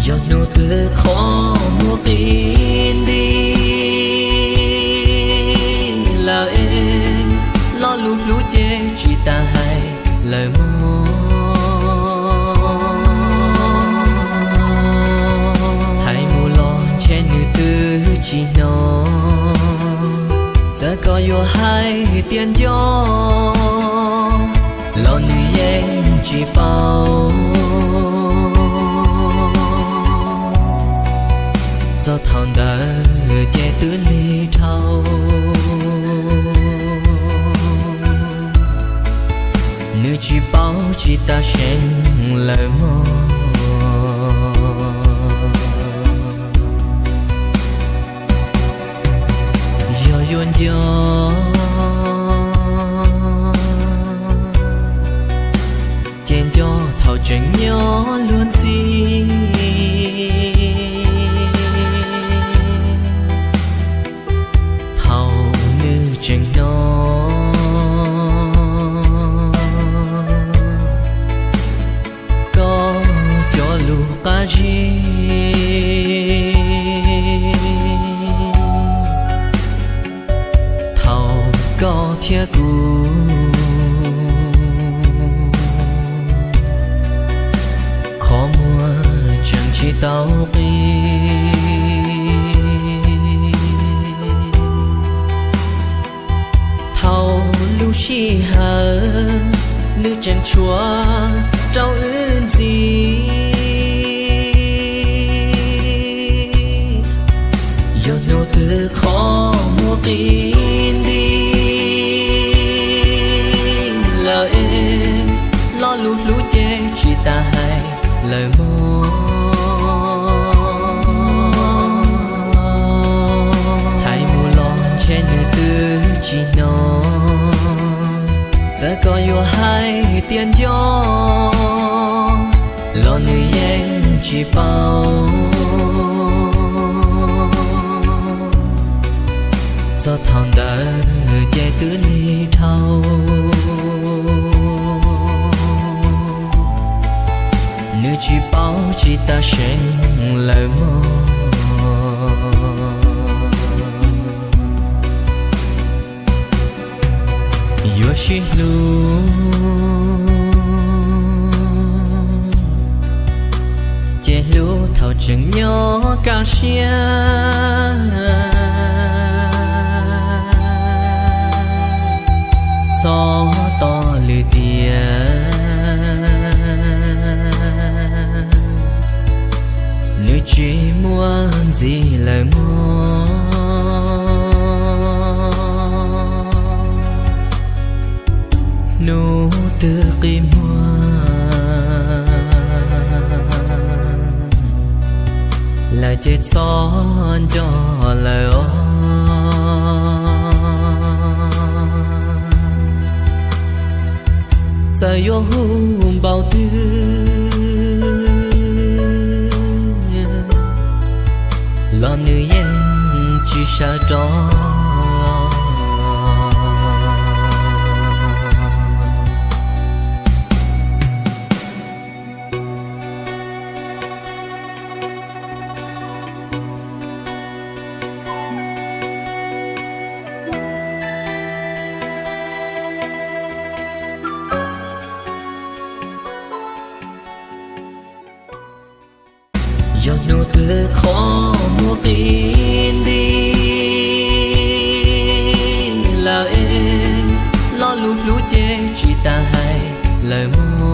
Yog hnub twg qhov muag qi nti lawm es, lo lus hlub ces tsis tas hais lawm mog. Hais mus los ntshe nws twb tsis hnov, txawm koj yuav hais tias nco los nws yeej tsis paub. Txog thaum ntawd ces twb lig dhau, nws tsis paub tsis tas seev lawm mog. Yog yuav nco ces nco thaum tseem nyob luag ntxhi, thaum nws tseem hnov koj cov lus qab zib, thaum koj thiab kuv qhov muag tseem tsis tau qi. Thaum lub sij hawm nws tseem tshuav rau wb ntxiv, yog hnub twg qhov muag qi nti lawm es, lo lus hlub ces tsis tas hais lawm mog. Hais mus los ntshe nws twb tsis hnov, txawm koj yuav hais tias nco los nws yeej tsis paub. Txog thaum ntawd ces twb lig dhau, nws tsis paub tsis tas seev lawm mog. Yuav sib hlub ces hlub thaum tseem nyob kaj siab, txhob tos lwm tiam, nws tsis muaj ntxiv lawm mog. Hnub twg qi muag lawm ces txhob nco lawm os. Txawm yuav hu npaum twg los nws yeej tsis sawv rov. Yog hnub twg qhov muag qi nti lawm es, lo lus hlub ces tsis tas hais lawm mog.